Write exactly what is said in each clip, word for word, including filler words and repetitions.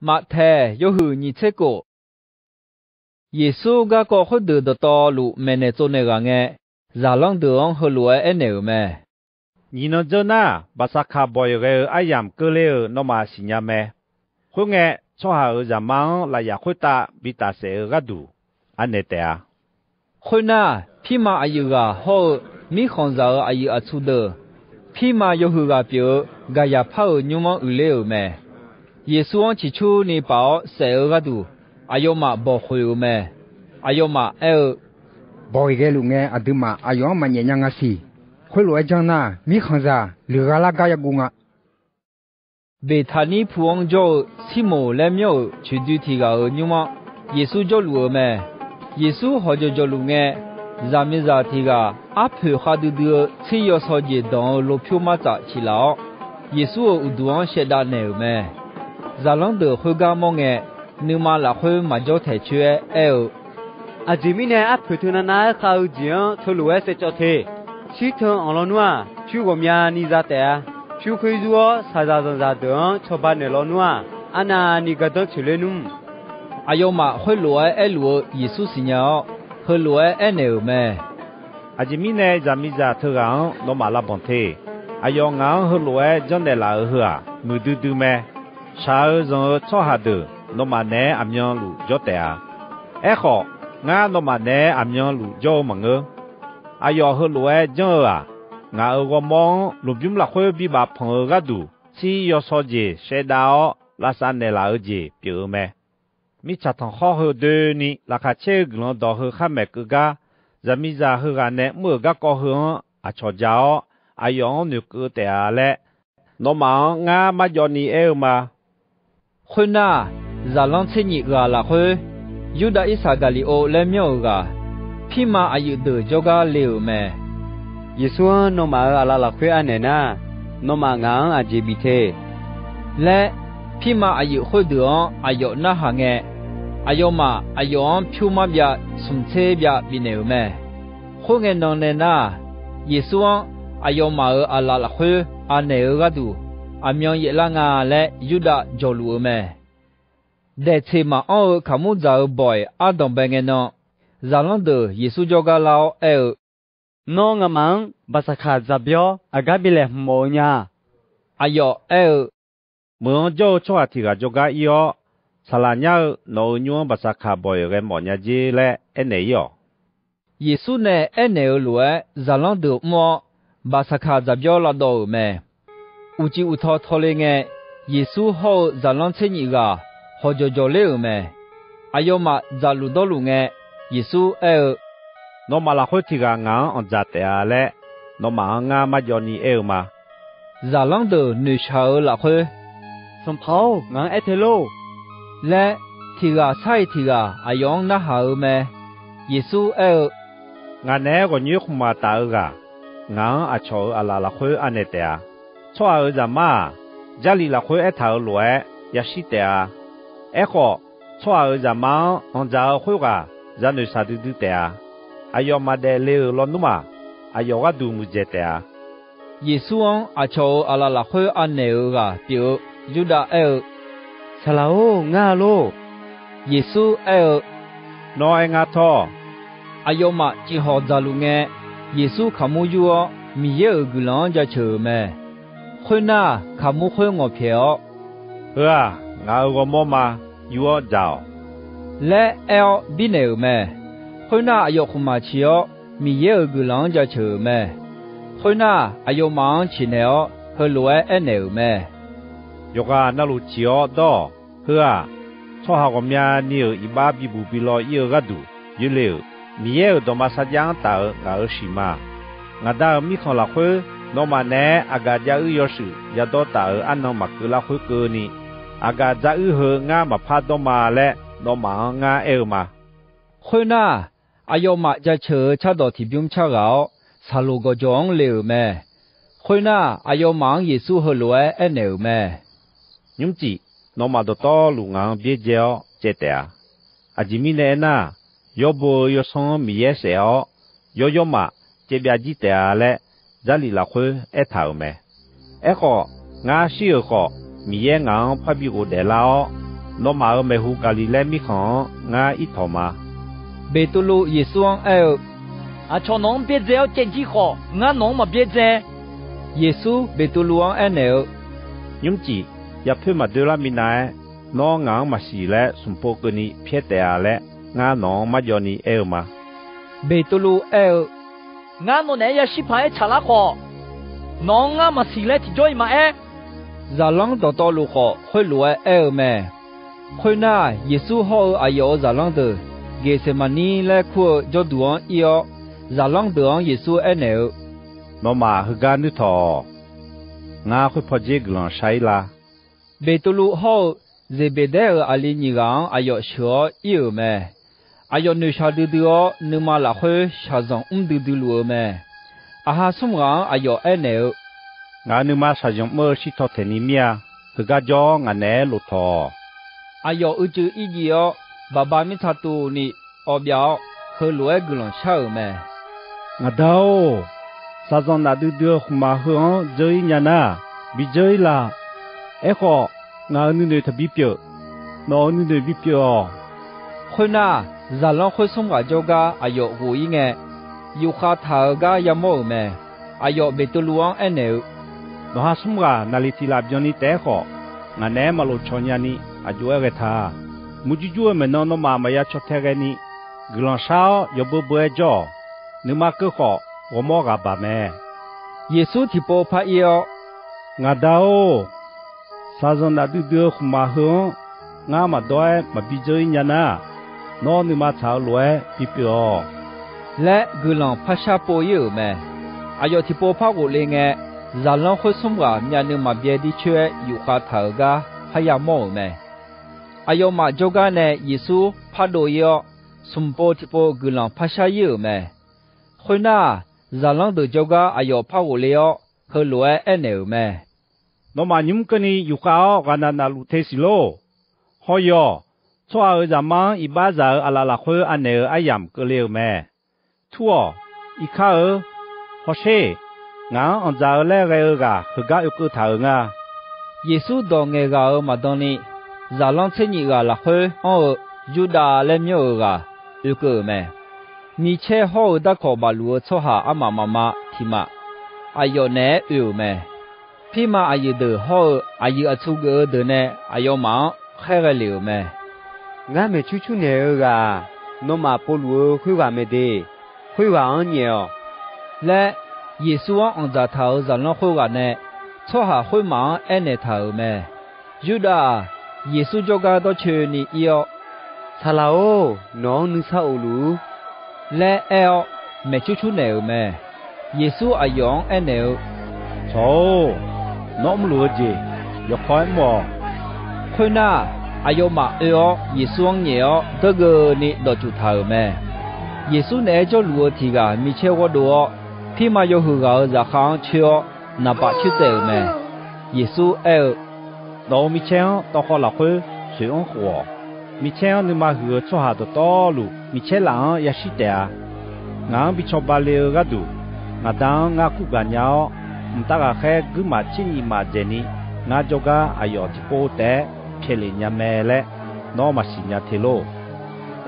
Maqtaeq yawhuiq nyiq tser kof. Yeqsur garkawv khoerdeuq dawqtawvluf maeqnaeq tsovnaeq ghaq ngae, zaqlanr deuq-anr heulof-aer aernaeq-euq mae. Nyiq nan dzeur nar, Baqsaqkaq bawq-iq ghae-eu aryamq keuvle-euq nawmaf siqnya mae. Khoerngae, Tsawrhaq-euq Zaqmar-anr lafyaf khoertav bi tafsaef-eu gharduq anaeq taef-a. Khoernar, pirma aqyuif ghaq hawr-eu mirkhanqzaq-euq aqyuif aqtsu deuq, pirma yawhuiq ghaq pyeuf-eu Gaqyaqpar-euq nymr-anr uiqler-euq mae. Yeqsur-anr ciqcurni paf-awr saef-eu gharduq, aqyawfmaf bawq khoeq-euq mae. Aqyawfmaf aer-eu, Bawq-iq ghaeluf ngae, aqduimaf aqyawf-anr maqnyaef nya nga siq. Khoerlof-aer janr nar, mirkhanqzaq luiqgha lar gar yaguv nga. Beqtaqnir pu-anr jawr-eu Sirmoq laer myanr-euq coeqdoi tiq ghaq-euq nymr-anr, Yeqsur jawrluf-eu mae. Yeqsur hawqjawq jawqluf ngae, zaqmiqzaq tiq ghaq arpoeq khavdui dui-eu tser yawsaw jeq danq-eu lopyur martsaf ciq laf-awr, Yeqsur-euq uqduq-anr shaevdav naeq-euq mae. Zaqlanr deuq khoergar mawr ngae, nuima lafkhoer maqjawr taeq coer-aer aer-eu, Aqjeq mirnae arpoeq teunav nav-aer khav-eu jeq-anr teulof-aer saevcawv te. Shirteu anq lawnmr-aq, pyur ghawqmyani za taef-a. Pyur khoer yur-awr, shaqzaq zanqzaq deuq-anr cawba naeq lawnmr-aq, arnavni gardanr tsoeq ler nmr. Aqyawfmaf khoerlof-aer aerluf-eu Yeqsur siqnya-awr, heulof-aer aernaeq-euq mae. Aqjeq mirnae zaqmiqzaq teughaq-anr nawmaf lavbanq te. Aqyawf ngaq-anr heulof-aer janrnaeq laf-euq heu-aq, muiqdui dui mae. Shaq-eu zanq-eu tsawrhaq deuq nawmaf naeq-aer aqmyanluf jawr taef-a. Aerkhawf, ngar nawmaf naeq-aer aqmyanluf jawr-eu maqngeur. Aqyawf heulof-aer janr-eu-aq, ngaq-euq ghawrmawr-anr lmqbymr lafkhoer bibaf panq-eu gharduq, tsir yawsaw jeq shaevdav-awr lavsav naeqlaf-eu jeq pyeuf-eu mae. Mirtsaq tanqkhawr heu doeni laqkhaq caer-eu guiqlanq dawq heu khar maeq keuv gar, zaqmiqzaq heughaq nae mr-euq garkawv heu-anr aqcawq ja-awr, aqyawf-anr noeqkeuv taef-a laer, nawmaf-anr ngar marjawv ni aer-eu ma. Khoernar, zaqlanr tser nyif ghaq lafkhoer, Yurdav Irsaqgaqliqov laer myanr-euq ghaq, pirma aqyuif deuq jawrgar le-euq mae. Yeqsur-anr nawmaf-euq aqlaf lafkhoer anaeq nar, nawmaf ngaq-anr aqjeq bif te laer, pirma aqyuif khoerdeuq-anr aqyawf narhaq ngae, aqyawfmaf aqyawf-anr pyur marbyav smq tser byav bifnaeq-euq mae. Khoerngae nan nae nar, Yeqsur-anr aqyawfmaf-euq aqlaf lafkhoer anaeq-eu gharduq, aqmyan yaeflar nga laer Yurdav jawqluf-eu mae. Daeqtseq maqanr-eu kaqmur dzaq-euq bawq-iq ardanqbae ngae nan, zaqlanr deuq Yeqsur jawrgar lar-awr aer-eu, Nawr ngamaf-anr Baqsaqkaq dzaqbyawr aqgar bi laeqhmq mawf-eu nya. Aqyawf aer-eu, Meuq-anr jawr-eu tsawrhaq tiq ghaq jawrgar ir-awr, Saqlaq nyar-eu nawq-euq nymr-anr Baqsaqkaq bawq-iq ghae mawf nya jer laer aernaeq-ir-awq. Yeqsur nae aernaeq-euq lof-aer, zaqlanr deuq mr-awr, Baqsaqkaq dzaqbyawr lavdawv-euq mae. Uqcif uqtaw tawle ngae, Yeqsur hawr-eu zaqlanr tser nyif ghaq hawqjawq jawq ler-euq mae. Aqyawfmaf dzaqluf dawrluf ngae, Yeqsur aer-eu, Nawmaf lafkhoer tiq ghaq ngaq-anr anqdzaq taef-a laer, nawmaf-anr ngar marjawv ni aer-eu ma. Zaqlanr deuq noeqshaq-euq lafkhoer, Sanqpaq-or, ngaq-anr aer te lor laer, tiq ghaq sar-iq tiq ghaq aqyawf-anr narhaq-eu mae. Yeqsur aer-eu, Ngaq naeq-aer ghawqnyoer khmqmaq taf-eu ghaq, ngaq-anr aqcawq-euq aqlaf lafkhoer anaeq taef-a. Tsawrhaq-euq Zaqmar-aq, Jarlif lafkhoer aertaq-euq lof-aer yashir taef-a. Aerkhawf, Tsawrhaq-euq Zaqmar-anr anqdzaq-eu khoerghaq zanoeq shaqdui dui taef-a. Aqyawf maqdaef le-euq lawnmr-aq, aqyawf gharduq muiqdzaeq taef-a. Yeqsur-anr aqcawq-euq aqlaf lafkhoer anaeq-euq ghaq pyeuf-eu Yurdav aer-eu, Saqlaq-or, ngar lor. Yeqsur aer-eu, Nawr aer ngar tawr. Aqyawfmaf cifhawq dzaqluf ngae, Yeqsur kaqmur yur-awr, Miqyaer-euq guiqlanq-anr jaceuq-euq mae. Khoernar, kaqmur khoer ngawqpyaeq-awr, Heu-aq, ngaq-euq ghawrmawr ma. Yur-awr dzaq-awq laer aer-awr birnaeq-euq mae. Khoernar, aqyawf khmqmaq ciq-awr, Miqyaer-euq guiqlanq-anr jaceuq-euq mae. Khoernar, aqyawfmaf-anr ciqnaeq-awr, heulof-aer aernaeq-euq mae. Yawqghaq navluf ciq-awr dawr-awq. Heu-aq, tsawrhaq ghawqmyani-euq iqbax bibuq bi law ir-eu gharduq yoerle-euq Miqyaer-euq dawqma sarjax-anr taf-euq ngaq-euq shiq ma. Ngaq Da-euq mirkhanq lafkhoer, nawmaf naeq-aer aqgaf jav uir yawshuif yadawr taf-euq arnan maqkeuv larkhoer keuvni, aqgaf dzar uir heu ngar maqpar dawr ma laer, nawmaf-anr ngar aer-eu ma. Khoernar, aqyawfmaf jaceuq-euq cardawq tiqbymr car ghaq-awr, saqloq gawqjawq-anr le-euq mae. Khoernar, aqyawfmaf-anr Yeqsur heulof-aer aernaeq-euq mae. Nymrcif, nawmaf dawqtawvluf ngaq-anr byaerdzae-awr caev taef-a. Aqjeq mirnae aernar, yawbo-eu yawsanr-anr Miqyaer saef-awr, yawr yawrmaf caev byav jir taef-a laer, Jarlif lafkhoer aertaq-euq mae. Aerkhawf, ngar shir-euq khawf, Miqyaer ngaq-anr parbi ghofdaef lar-awr, Nawmaf-euq maeqhu Gaqliqlaer mirkhanq-anr ngar irtawq ma. Beqtuvluv Yeqsur-anr aer-eu, Aqcawq nawq-anr byaerdzae-awr caevjir khawf, ngar nawq-anr maqbyaerdzae. Yeqsur Beqtuvluv-anr aernaeq-eu, Nymrcif yapoer maqdoerlar minav-aer, nawr ngaq-anr maqsiq laer smq pov keuvni pyaer taef-a laer, ngar nawq-anr marjawvni aer-eu ma. Beqtuvluv aer-eu, Ngar nawq naeq-aer yashir paq-aer tsaqlar khawf, nawq-anr ngar maqsiq laer tiqjawr-iq maqaer. Zaqlanr dawqtawvluf khawf, khoerlof-aer aer-eu mae. Khoernar, Yeqsur hawr-eu aqyawf-euq zaqlanr deuq Geqseqmaqnir laer kur-eu jawrduq-anr ir-awr, zaqlanr deuq-anr Yeqsur aernaeq-eu, Nawmaf heugar nuir tawq-awq. Ngar khoer pawdzer guiqlanq shar-ir la. Beqtuvluv hawr-eu Zeqbeqdaer-euq aqli nyiq ghaq-anr aqyawf sheuq-awr ir-euq mae. Aqyawf noeqshaq duidui-awr, nuima lafkhoer shaqzanq mr duidui luf-eu mae. Aqha smr ghaq-anr aqyawf aernaeq-eu, Ngaq-euq nuima shaqzanq mr-eu shirtaw taeqni mir-a. Heugar jawr-awr ngaq naeq-aer lof tawq-awq. Aqyawf uicuiv irjiv-awr, baqba mirtsa tuvni awv byav-awr, heulof-aer guiqlanq shar-euq mae. Ngaq Da-or, shaqzanq nafdui dui-eu khmqmaq heu-anr dzeur-ir nya nar, bidzeur-ir la. Aerkhawf, ngaq-euq nuinoeq taqbi pyeuf. Nawq-euq nuinoeq bipyeuf-awq. Khoernar, zaqlanr khoer smr ghaq jawrgar aqyawf ghof-ir ngae, yufkhav taq-euq gar yamawr-euq mae. Aqyawf Beqtuvluv-anr aernaeq-eu, Nawqha smr ghaq naqliq tiq laf byanni taef-aer khawf, ngaq naeq-aer maqlof cawq nyani aq jov-aer ghae ta. Murjur jur-eu maeqnan nawmaf maqya caw tae ghaeni, guiqlanq shar-awr yawbeu beu-aer jawr-awq. Nuima keuv khawf, ghawrmawr ghaq baq mae. Yeqsur tiqpov par ir-awr, Ngaq Da-or, shaqzanq nafdui dui-eu khmqmaq heu-anr ngar maqdawr-aer maqbi dzeur-ir nya nar, nawr nuima tsaq-eu lof-aer bipyeuf-awq laer guiqlanq par shar pov-ir-euq mae. Aqyawf tiqpov par ghofle ngae, zaqlanr khoer smr ghaq myavnuiv maqbyae dircoer-aer yufkhav taq-euq gar parya mawr-euq mae. Aqyawfmaf jawrgar nae Yeqsur pardov-ir-awr, smq pov tiqpov guiqlanq par shar-ir-euq mae. Khoernar, zaqlanr deuq jawrgar aqyawf par ghofle-awr, heulof-aer aernaeq-euq mae. Nawmaf nymr keuvni yufkhav-awr ghaqnaq naqluf te siq lor. Hawyawq, Tsawrhaq-euq Zaqmar-anr iqbaxzaq-euq aqlaf lafkhoer anaeq-euq aryamq keuvle-euq mae. Tur-awq. Irkar-eu. Hawsher. Ngaq-anr anqdzaq-eu laer ghae-eu ghaq heugar oekeuv taq-euq nga. Yeqsur dawq ngaeqghaq-euq maqdan ni, zaqlanr tser nyif ghaq lafkhoer anr-eu Yurdav laer myanr-euq ghaq oekeuv-euq mae. Micaer hawr-eu darkawq bafluf-eu tsawrhaq armaf mafma tiq maf, aqyawf naeq-aer oe-euq mae. Pirma aqyuif deuq hawr-eu aqyuif aqtsu geuf-eu deuq nae aqyawfmaf-anr khaerghae lef-euq mae. Ngar maeqcur cur naeq-eu ghaq-aq, nawmaf povluf-eu khoerghaq mae de. Khoerghaq-anr nyaef-awq laer, Yeqsur-anr anqdzaq taq-euq zaqlanr khoerghaq nae tsawrhaq khoermaf-anr aernaeq taq-euq mae. Yurdav-aq, Yeqsur jawrgar dawrcoeni ir-awr, Saqlaq-or, nawq-anr nuisar of luf-ur laer aer-awr, maeqcur cur naeq-euq mae. Yeqsur aqyawf-anr aernaeq-eu, Cawq-or, nawr mrluf-eu jeq yawkawr-aer mr-awq. Khoernar, aqyawfmaf oe-awr Yeqsur-anr nyaef-awr dawrgeuvni dawqcuf taq-euq mae. Yeqsur naeq-aer jawrluf-eu tiq ghaq micaer ghawrdov-awr, pirma yawhuiq ghaq-euq zaqkhav-anr coer-awr, naqpaf coertsaev-euq mae. Yeqsur aer-eu, Nawq-euq micaer-anr tawvkhawv lafkhoer soeq-anr khof-awq. Micaer-anr nuima huiq-eu tsawrhaq dawqtawvluf, micaer laf-anr yashir taef-a. Ngaq-anr bi cawba le-eu gharduq, ngaq Da-anr ngar kur gaqnya-awr, mqtav ghaqkhaer guirmaf tser nyif maf dzaeqni, ngar jawrgar aqyawf tiqpov taef-aer pyaeqlef nya mae laer, nawr maqsiq nya te lor.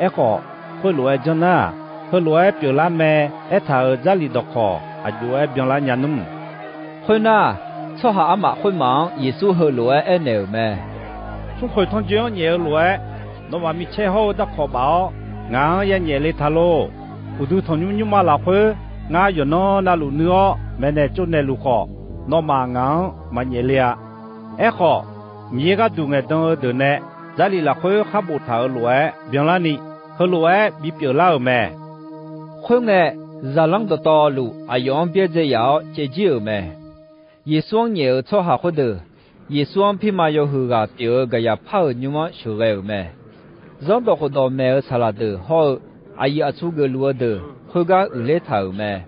Aerkhawf, khoerlof-aer janr nar, heulof-aer pyeuflar mae aertaq-euq Jarlif dawqkawq aq jov-aer byanlar nya nmr. Khoernar, tsawrhaq armaf khoermaf-anr Yeqsur heulof-aer aernaeq-euq mae. Smrkhoeq tanrjoe-anr nyaef-eu lof-aer, nawmaf micaer hawr-eu darkawq baf-awr, ngaq-anr ya nyaef le ta lor. Uqduq tanqnymr nymrma lafkhoer, ngar yawqnan navluf nuir-awr maeqnaeq tsovnaeq luf khawf, nawmaf ngaq-anr maqnyaef le-a. Aerkhawf, Miqyaer gharduq ngaeqdan-eu deuq nae Jarlif lafkhoer khar boftaq-euq lof-aer byanlarni, heulof-aer bipyeuf lar-euq mae. Khoerngae, zaqlanr dawqtawvluf aqyawf-anr byaerdzae yaf-awr caevjir-euq mae. Yeqsur-anr nyaef-euq tsawrhaq khoerdeuq, Yeqsur-anr pirma yawhuiq ghaq pyeuf-eu Gaqyaqpar-euq nymr-anr sheuqghae-euq mae. Zanrdawq khofdawq maeq-eu saqlaq deuq hawr-eu aqyuif aqtsu geufluf-eu deuq khoergar uiqler taq-euq mae.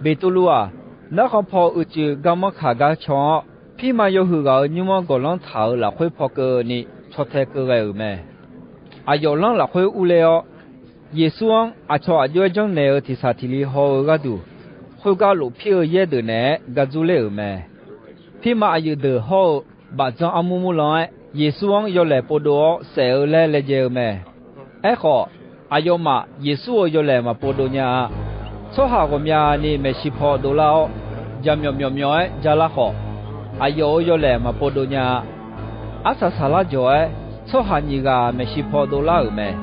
Beqtuvluv-aq, narkhan paw uicuiv garmanr kaq gar caw-awr, pirma yawhuiq ghaq-euq nymr-anr gawqlanr taq-euq lafkhoer paw keuvni caw tae keuv ghae-euq mae. Aqyawf lanr lafkhoer urler-awr, Yeqsur-anr aqcawq aq jov-aer janrnaeq-eu tiq saq tiq li haw-eu gharduq, khoergar lofpir-eu yaer deuq naeq-aer ga dzurler-euq mae. Pirma aqyuif deuq hawr-eu bafdzanr armur murlan-aer, Yeqsur-anr yawlaeq povdov-awr saef-eu laer laejae-eu mae. Aerkhawf, aqyawfmaf Yeqsur-euq yawlaeq maqpov dov nya-a. Tsawrhaq ghawqmyani maeqshi paw dovlar-awr, jaqmyawf myawf myawf-aer jalar khawf, aqyawf-euq yawlaeq maqpov dov nya-a. Arsaq saqlar jawq-aer, tsawrhaq nyiq ghaq maeqshi paw dovlar-euq mae.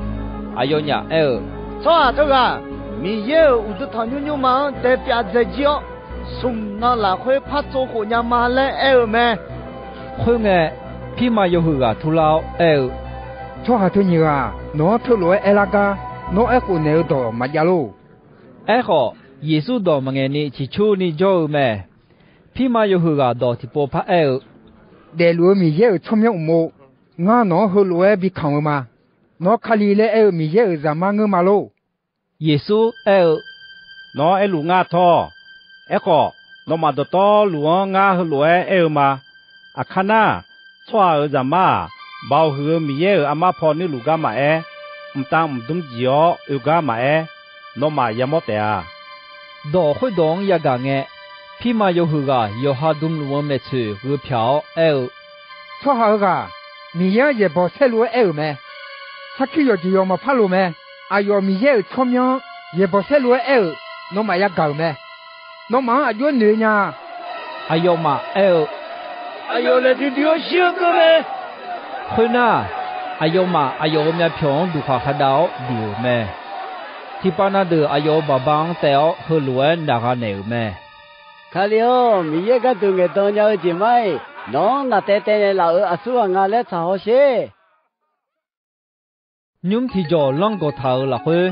Aqyawfnyaf aer-eu, Tsawrhaq teughaq Miqyaer-euq uqduq tanqnymr nymrma-anr daepyav dzaejir-awr, smq nan lafkhoer par tsov khof nya ma laer aer-eu mae. Khoerngae, pirma yawhuiq ghaq turlar-awr aer-eu, Tsawrhaq teu nyiq ghaq nawq-anr teulof-aer aerlar gar, nawr aerkhof naeq-eu dawq maqjav lor. Aerkhawf, Yeqsur dawq maqngaeq ni ciqcurni jawr-eu mae. Pirma yawhuiq ghaq dawq tiqpov paraer-eu, Daefluf-eu Miqyaer-euq tsawrmyanr uqmov, ngar nawq-anr heulof-aer bi kamq-eu ma. Nawr Kali laer aer-eu Miqyaer-euq Zaqmar ngeur ma lor. Yeqsur aer-eu, Nawr aerluf ngar tawr. Aerkhawf, nawmaf dawqtawvluf-anr ngar heulof-aer aer-eu ma. Aqkar nar, Tsawrhaq-euq Zaqmar-aq, Baoq huiq-eu Miqyaer-euq armar paw nuirluf gar maqaer, mqtav mqdmr dziq-awr oe gar maqaer, nawmaf yamawr taef-a. Dawq khoerdawq-anr yagaq ngae, pirma yawhuiq ghaq yawqha dmluf-eu maeqtsoeq gheu pyaq-awr aer-eu, Tsawrhaq-euq ghaq, Miqyaer-anr yaeqbawq saerlu-aer aer-euq mae. Sarkir yawqjeq yawq maqpar loq mae. Aqyawf Miqyaer-euq tsawrmyanr-anr yaeqbawq saerlu-aer aer-euq, nawmaf yagaq-euq mae. Nawmaf-anr aqjox-aer noeq nya. Aqyawfmaf aer-eu, Aqyawf laeq duidui-awr shir-eu geur mae. Khoernar, aqyawfmaf aqyawf-euq myavpyawq-anr duqkhaq khar dav-awr diq-euq mae. Tiqpav na deuq aqyawf-euq baqba-anr taev-awr heulof-aer naq gha naeq-euq mae. Kali-or, Miqyaer gharduq ngaeqdan nya-eu jeq mar-iq, nawq-anr ngaq taev taev naeqlaf-euq aqsur ghaq nga laer tsaq hawsher. Nymr tiqjawq lanr gawqtaq-euq lafkhoer,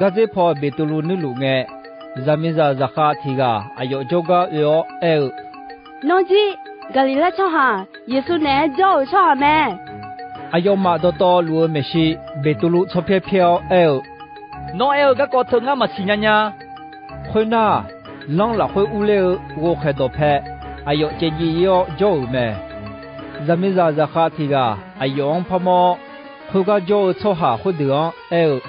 gardzer paw Beqtuvluv nuirluf ngae, zaqmiqzaq zaqkhav tiq ghaq aqyawf jawrgar oe-awr aer-eu, Nawr jir Gaqliqlar tsawrhaq Yeqsur naeq-aer jawr-euq tsawrhaq mae. Aqyawfmaf dawqtawvluf-eu maeqshi Beqtuvluv tsawrpyaer pyaer-awr aer-eu, Nawr aer-eu garkawv teu ngar maqsiq nya nya. Khoernar, lanr lafkhoer urler-eu ghovkhaeq dawqpae aqyawf caevjiv ir-awr jawr-euq mae. Zaqmiqzaq zaqkhav tiq ghaq aqyawf-anr parmawr-awr, khoergar jawr-eu tsawrhaq khoerdeuq-anr aer-eu,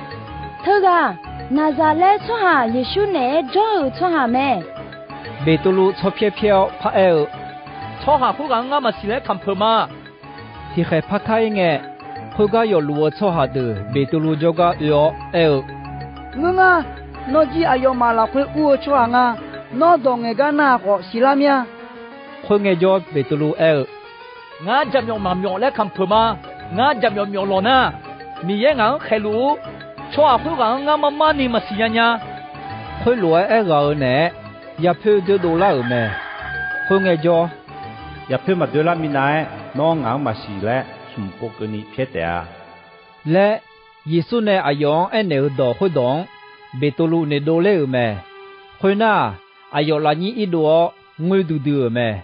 Teughaq, Naqzaqlaer tsawrhaq Yeqsur naeq-aer jawr-euq tsawrhaq mae. Beqtuvluv tsawrpyaer pyaer-awr paraer-eu, Tsawrhaq khoerghaq-anr ngar maqsiq laer kamq peuq ma. Tiqkhaeq par kar-ir ngae, khoergar yawfluf-eu tsawrhaq deuq Beqtuvluv jawrgar oe-awr aer-eu, Ngeur ngar, nawr jir aqyawfmaf lafkhoer ur-eu tsawrhaq nga. Nawr dawq ngaeq gar nar khawf siqlar mir-a. Khoerngae jawr Beqtuvluv aer-eu, Ngar jaqmyawf maqmyawf laer kamq peuq ma. Ngar jaqmyawf myawf lawq nar, Miqyaer ngaq-anr khaeqluf-ur. Tsawrhaq khoerghaq-anr ngar mar mar ni maqsiq nya nya. Khoerlof-aer aerghaq-eu naeq-aer, yapoer doer dovlar-euq mae. Khoerngae jawr, Yapoer maqdoerlar minav-aer nawr ngaq-anr maqsiq laer smq pov keuvni pyaer taef-a laer, Yeqsur nae aqyawf-anr aernaeq-euq dawq khoerdawq-anr Beqtuvluv noeqdov ler-euq mae. Khoernar, aqyawf lafnyir irdov-awr ngoer duidui-euq mae.